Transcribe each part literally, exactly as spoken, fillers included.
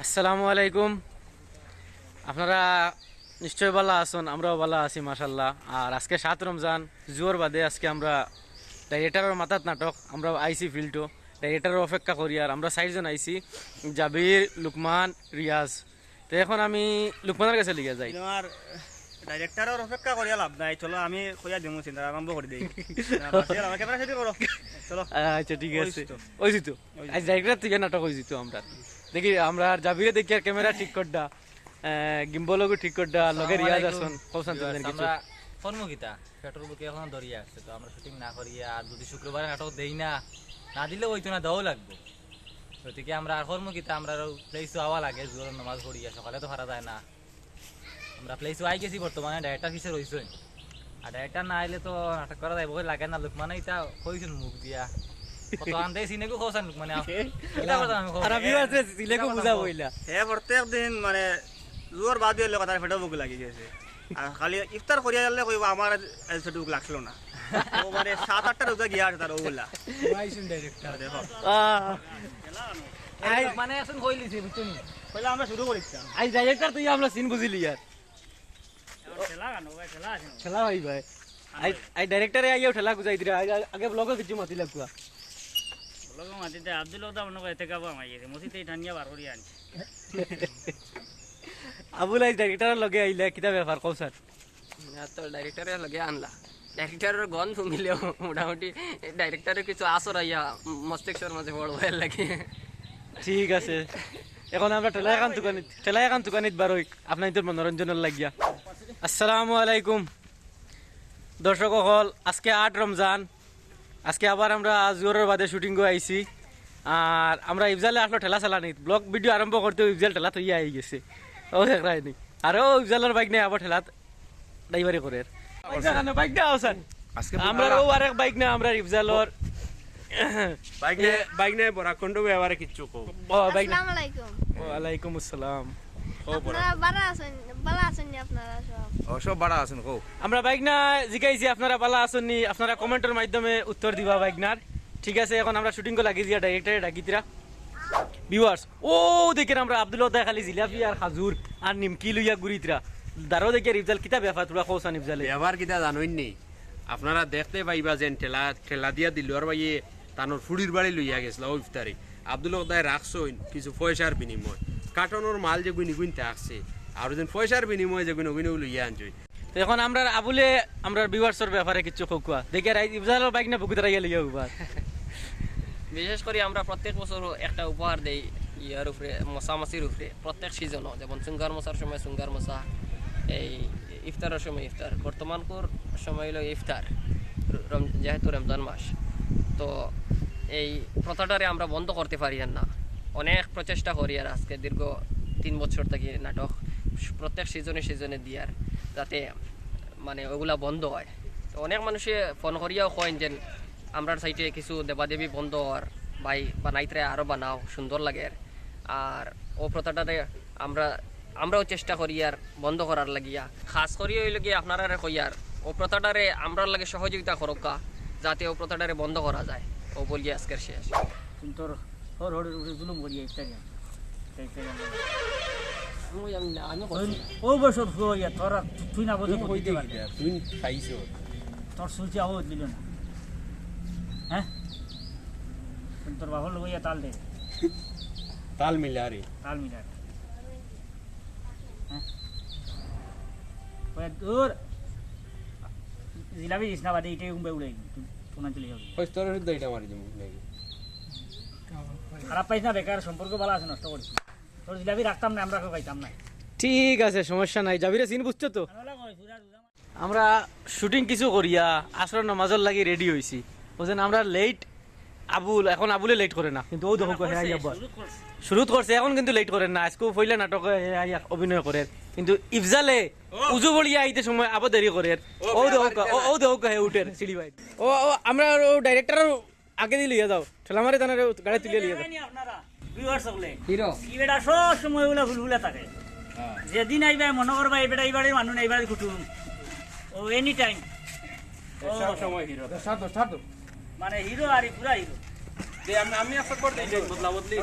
আসসালামু আলাইকুম। আপনারা নিশ্চয় ভালা আছইন, আমরাও ভালা আছি মাশাআল্লাহ। আর আজকে সাত রমজান, জুহর বাদে আজকে আমরা ডাইরেক্টরর মাথাত নাটক, আমরা আইছি ফিল্ডো, ডাইরেক্টরর অপেক্ষা করি। আর আমরা চাইরজন আইছি, জাবির, লুকমান, রিয়াজ। তো এখন আমি লুকমানর গেছে লইয়া যাই। আমার ডাইরেক্টরর অপেক্ষা করিয়া লাভ নাই, চলো আমি কইয়া দিমু, চিন্তা আরম্ভ করি দেই। না, বাসিয়াল, আমার ক্যামেরা সেটি করো। চলো। আচ্ছা, ঠিক আছে। অইছে তো। অইছে তো। অইছে। আজ ডাইরেক্টর তুই নাটক অইছে তো আমরা। দেখি, আমরা আর জাবিরে দেখি আর ক্যামেরা ঠিক করডা, আহ, গিম্বলগু ঠিক করডা, লগে রিয়াজ আসুন। কওছান তো জানি কিছু। আমরা ফোন মুখিতা, পেট্রোল বুকে এখন দরিয়া আছে, তো আমরা শুটিং না করিয়া আর যদি শুক্রবারে নাটক দেই না, না দিলে অইতো না, দেওয়াও লাগবো। গতিকে আমরা আর করমু কিতা, আমরা প্লেসও আওয়া লাগে, জুহরর নামাজ পড়িয়া সকালে তো পারা যায় না। আমরা প্লেসও আই গেছি, বর্তমানে ডাইরেক্টর পিছে রইছইন। আর ডাইরেক্টর না আইলে তো নাটক করা যাইবো লাগে না, লুকমানে ইতা কইছইন মুখ দিয়া। কত আনতে সিনেগু কওছান লুকমানে, আও। কিতা করতাম আমি কও? আর আমি আছে সিনেগু কিতা করতাম বুঝা কও? বইলা। হে প্রত্যেক দিন মানে জুহর বাদ দিলে কথা পেটে ভুক লাগি গেছে। আর খালি ইফতার করিয়া গেলে কইবো, "আমার আজ, আজ পেটে ভুক লাগছিল না।" ও মানে সাত আটটা রোজা গিয়া আছে তার ওগুলা। ওয়াইশন ডাইরেক্টর। দেখো। আহ। আই মানে এখন কইলিছি, বুঝছো নি? কইলে আমরা শুরু করি দিতাম। আই ডাইরেক্টর তুই আমরা সিন বুঝিলি আর। এখন খেলা গানো ভাই, খেলা আছে না? খেলা ভাই ভাই। আই, আই ডাইরেক্টরে আইয়াও ঠেলা গুজাই দিরা। আগে, আগে ব্লগে কিছু মাতি লাগবা। ব্লগে মাতিতে আব্দুল ওদা মনে করে এতে কাবু আমায় গেছে। মসজিদে এই ঠান্ডিয়া বার করিয়া আনছে। আবুল আইজ ডাইরেক্টরর লগে আইলা, কিতা ব্যাপার কও স্যার? না তো ডাইরেক্টরর লগে আনলা। ডাইরেক্টরর গন্ধ মিলেও মোটামুটি ডাইরেক্টরর কিছু আসর আইয়া মস্তিষ্কর মাঝে বড় হয়ে লাগে। ঠিক আছে, এখন আমরা ঠেলা এখন দোকানিত, ঠেলা এখন দোকানিত বারই আপনাদের মনোরঞ্জনর লাগিয়া। আসসালামু আলাইকুম দর্শক অকল, আজকে আট রমজান, আজকে আবার আমরা জুহরর বাদে শুটিংও আইছি। আর আমরা ইফজালে আসলো ঠেলা চালানিত, ব্লগ ভিডিও আরম্ভ করতে ইফজাল ঠেলা থইয়া আই গেছে। ও দেখরায়নি। আর ও ইফজালর বাইক নিয়া আবার ঠেলাত ড্রাইভারি করের। বাইক না কেন? বাইক না আছেন। আজকে আমরা ও আরেক বাইক না, আমরা ইফজালর বাইক নিয়া, বাইক নিয়া বরাক খন্ড ব্যাপারে কিচ্ছু কও। ও, বাইক না। আসসালামু আলাইকুম। ওয়ালাইকুম আসসালাম। ও, বরাক। আপনারা ভালা আছেন? ভালা আছেন নি আপনারা সব? ও, সব ভালা আছেন, কও। আমরা বাইক না জিগাইছি, আপনারা ভালা আছেন নি? আপনারা কমেন্টর মাধ্যমে উত্তর দিবা বাইক নার। ঠিক আছে, এখন আমরা শুটিং লাগি দিয়া ডাইরেক্টরে ডাকিতরা। ভিউয়ার্স, ও দেখের আমরা আব্দুল ওদা খালি জিলাপি আর খাজুর আর নিমকি লইয়া ঘুরিতরা। দারো দেখের ইফজাল, কিতা ব্যাপার তোরা কওছান ইফজালে? ব্যাপার কিতা জানইন নি? আপনারা দেখতে পাইবা যেন ঠেলা, ঠেলা দিয়া দিলওয়ার ভাইয়ে তানর ফুড়ির বাড়ি লইয়া গেছলা ও ইফতারি। আব্দুল ওদায় রাখছইন কিছু পয়সার বিনিময়। কার্টনর মাল যেগুইন ইগুইন থাকছে, আর যেন পয়সার বিনিময়ে যেগুইন ওগুইন লইয়া আনছইন। তো এখন আমরার আবুলে আমরার ভিউয়ার্সর ব্যাপারে কিছু কউক্কা। দেখি আর ইফজালর বাইক না বুকুত রাখিয়া লইয়া উবার। বিশেষ করি আমরা প্রত্যেক বছর একটা উপহার দেই ইয়ার উপরে, মশা মাছির উপরে, প্রত্যেক সিজনও, যেমন চুঙ্গার মশার সময় চুঙ্গার মশা, এই ইফতারর সময় ইফতার। বর্তমানকুর সময় হইল ইফতার, রম-, যেহেতু রমজান মাস, তো এই প্রথাটারে আমরা বন্ধ করতে পারি আর না। অনেক প্রচেষ্টা করি আর আজকে দীর্ঘ তিন বছর থাকি নাটক প্রত্যেক সিজনে সিজনে দিয়ার, যাতে মানে ওগুলা বন্ধ হয়। তো অনেক মানুষে ফোন করিয়াও কইন যে আমরার সাইটে কিছু দেবাদেবী বন্ধ হওয়ার, ভাই বানাইতরে আরও বানাও, সুন্দর লাগের। আর ও প্রথাটারে আমরা, আমরাও চেষ্টা করি আর বন্ধ করার লাগিয়া। খাস করি হইল গিয়া আপনারারে কইয়ার, ও প্রথাটারে আমরার লাগি সহযোগিতা করউক্কা, যাতে ও প্রথাটারে বন্ধ করা যায়। ও বলিয়া আজকের শেষ। কিন্তু তোর হর হরের উপরে জুলুম করিয়া ইফতারি আনতো। ইফতারি আনতো। আমি জানি না, আমি করছি না। ও বসে ফুয়া, তোরা তুই না বসে তুমি কই করতে দেখি পারবি। দেখ, তুই খাইছো। তোর সুইচে আওয়াজ দিল না। হ্যাঁ? তোর বাবার লগে ইয়া তাল দে। তাল মিলা রে। তাল মিলা রে। হ্যাঁ? ওই দূর। জিলাপি দিস না বাদে, এটাই উম্বে উড়াই। তুই কোনা চলে যাবি। ওই তোর হুদ্দা এটা মারি দিমু নাকি? খারাপ পাইস না, বেকার সম্পর্ক ভালো আছে, নষ্ট করিস না। তোর জিলাপি রাখতাম না, আমরা কেউ খাইতাম না। ঠিক আছে, সমস্যা নাই। জাবিরে সিন বুঝছো তো? ভালো লাগে, পুরা রোজা আমরা শুটিং কিছু করিয়া আসর নামাজর লাগি রেডি হইছি। বুঝছেন, আমরা লেট আবুল, এখন আবুলে লেট করে না, কিন্তু ও দেখো না, হে করছে, আইয়া বল। শুরু করছে। শুরুত করছে, এখন কিন্তু লেট করে না। আজকেও পয়লা নাটকে হে আইয়া অভিনয় করে, কিন্তু ইফজালে ও। উজু বলিয়া আইতে সময় আবার দেরি করে। ও, ও দেখো, ও, ও দেখো, হে উঠের সিঁড়ি বাইর। ও, ও, আমরা ও ডাইরেক্টর আগে দি লইয়া যাও, ঠেলা মারি তানরে গাড়ি তুলিয়া লইয়া যাও। জানেন নি আপনারা, ভিউয়ার্স সকলে? হিরো। কি বেটা সব সময় ওগুলা ফুলফুলা থাকে। হ্যাঁ। যেদিন আইবা মনে করবা এই বেটা এই বাড়ির মানুষ না, এই বাড়ির কুটুম। ও এনি টাইম। ও সব সময় হিরো। দশ, সাত, দশ, সাত। মানে হিরো আর পুরা হিরো। এই আমি, আমি accept করে দিই, বদলা বদলি।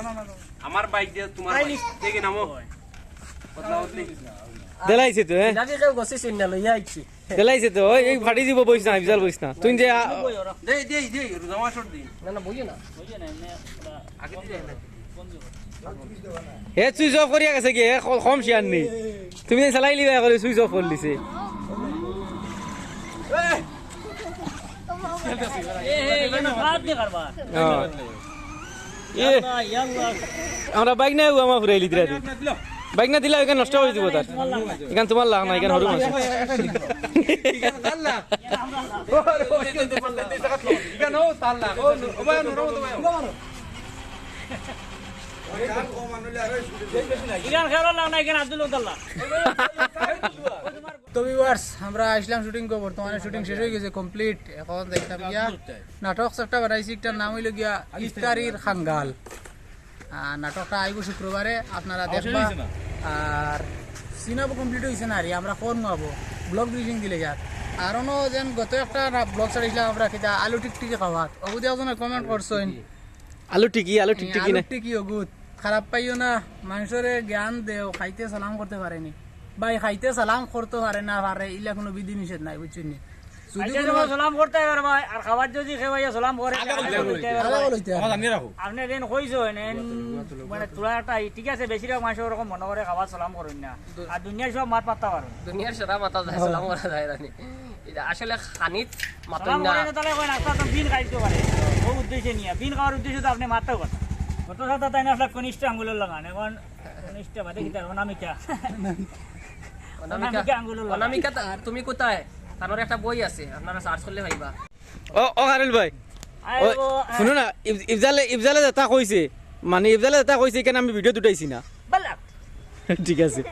আমার বাইক দিয়া তোমার বাইক। দেখি নামো। বদলা বদলি। দিলাইছে তো, হ্যাঁ? নাবি কেউ গছি চিন না, লইয়া আইছি। দিলাইছে তো, ওই, এই ফাটি দিব, বইস না, ইফজাল বইস না। তুই যে আ- দেই, দেই, দেই, জমা শট দিন। না, না, বইও না। আগে দিয়ে যাই না। হে সুইচ অফ করিয়া গেছে কি? হে ক-, কম শিয়ার নি। তুমি যে চালাইলি ভাই, করে সুইচ অফ করি দিছে। এ, এ, এ, এখানে বাদ দিয়ে কারবার। হ্যাঁ। এ, ইয়াল্লা, ইয়াল্লা। আমরা বাইক নাই, ও আমার ফুরাইলি দিরা দি। বাইক না দিলে এখানে নষ্ট হয়ে দিব তার। এখানে তোমার লাগ না, এখানে হরু মাছ। এখানে ও তার লাগ। ও, ও ভাই, ও ভাই। ইখান খেলার লাগ না, ইখান আব্দুল মুতাল্লা। তো ভিউয়ার্স, আমরা আইছিলাম শুটিং কো, বর্তমানে শুটিং শেষ হয়ে গেছে, কমপ্লিট। এখন দেখতাম গিয়া নাটক একটা বানাইছি, একটার নাম হইল গিয়া ইফতারির খাঙ্গাল। আহ, নাটকটা আইব শুক্রবারে, আপনারা দেখবা। আর সিনাবো কমপ্লিট হইছে না রে, আমরা ফোন মাবো, ব্লগ ব্রিফিং দিলে যার। আর অনো যেন গত একটা ব্লগ ছাড়িছিলাম আমরা, কিতা আলু টিকটিকি খাওয়াত, অবুদি একজনে কমেন্ট করছইন। আলু টিকি, আলু টিকটিকি আলু না? টিকি অগুত। খারাপ পাইও না, মানুষরে জ্ঞান দেও, খাইতে সালাম করতে পারেনি। ভাই, খাইতে সালাম করতে পারে না পারে, ইলা কোনো বিধি নিষেধ নাই, বুঝছইন নি? যদি আচ্ছা, কোনো তোমার সালাম করতে পারবা, আর খাবার যদি কেউ আইয়া সালাম করে, আগে আগে বলতে বলতে হবে। পারবা। আগে বলতে হবে। আমার জানিয়ে রাখো। আপনি যেন কইছো, এন, এন, মানে, তোরা একটা, ঠিক আছে, বেশিরভাগ মানুষ ওরকম মনে করে খাবার সালাম করইন না। আর দুনিয়ার সব মাত মাততা পারো। দুনিয়ার সারা মাতা যায়, সালাম করা যায় না নি। এটা আসলে খানিত মাতইন সালাম না। করে না, তাহলে কয় নাস্তা তো বিন খাইতে পারে। ও উদ্দেশ্যে নিয়ে, বিন খাওয়ার উদ্দেশ্যে তো আপনি মাততেও পারেন। গত সপ্তাহে তাই না, আপনার কনিষ্ঠ আঙ্গুলের লাগান, এখন কনিষ্ঠ বাদে কি তার অনামিকা? অনামিকা। অনামিকা আঙ্গুলের লাগান। অনামিকা তা-, তুমি কোথায়? তার একটা বই আছে, আপনারা সার্চ করলে পাইবা। ও, ও, কারুল ভাই। আরে ও, ও, শুনো না, ইফ-, ইফজালে, ইফজালে যেটা কইছে, মানে, ইফজালে যেটা কইছে, এখানে আমি ভিডিও দুটাইছি না। বালা। ঠিক আছে,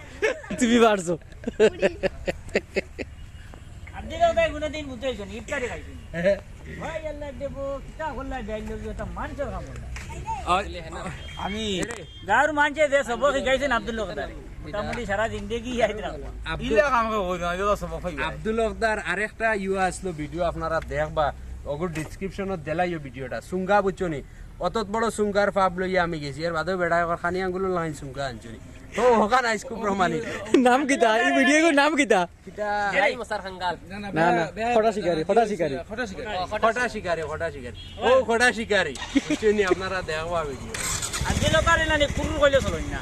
তুমি পারছো। আপনি তো তাই কোনোদিন বুঝাইছেন, ইফতারি খাইছেন। ভাই, আল্লাহ দেবো, কিতা করলা, যাই লোক, এটা মানুষের কাম করলা। আর আমি গাঁওর মানষে যে সবক শিখাইছেন আব্দুল হকদারে, মোটামুটি সারা জিন্দেগি ইয়াদ রাখবা। আব্দুল ইলা কাম করে কই না, এটা সবক পাইবা। আব্দুল হকদার আরেকটা ইয়ে আসলো ভিডিও, আপনারা দেখবা, ওগুর ডেসক্রিপশনো দিলাইও ভিডিওটা। সুঙ্গা বুঝছো নি? অত বড় সুঙ্গার পাপ লইয়া আমি গেছি, এর বাদেও বেড়ায় কর খানি আঙ্গুল লাইন সুঙ্গা আনছো নি। তো ওখান আইসকু প্রমাণিত। নাম কিতা? এই ভিডিওর নাম কিতা? কিতা? বেড়াই মশার খাঙ্গাল। না, না, না, না, না, বেড়াই খটা শিকারি, খটা শিকারি। খটা শিকারি। ও, খটা শিকারি, খটা শিকারি। ও, খটা শিকারি। বুঝছো নি, আপনারা দেখবা ভিডিও। আব্দুল হকদারে না নি, কুকুর কইলে চলইন না।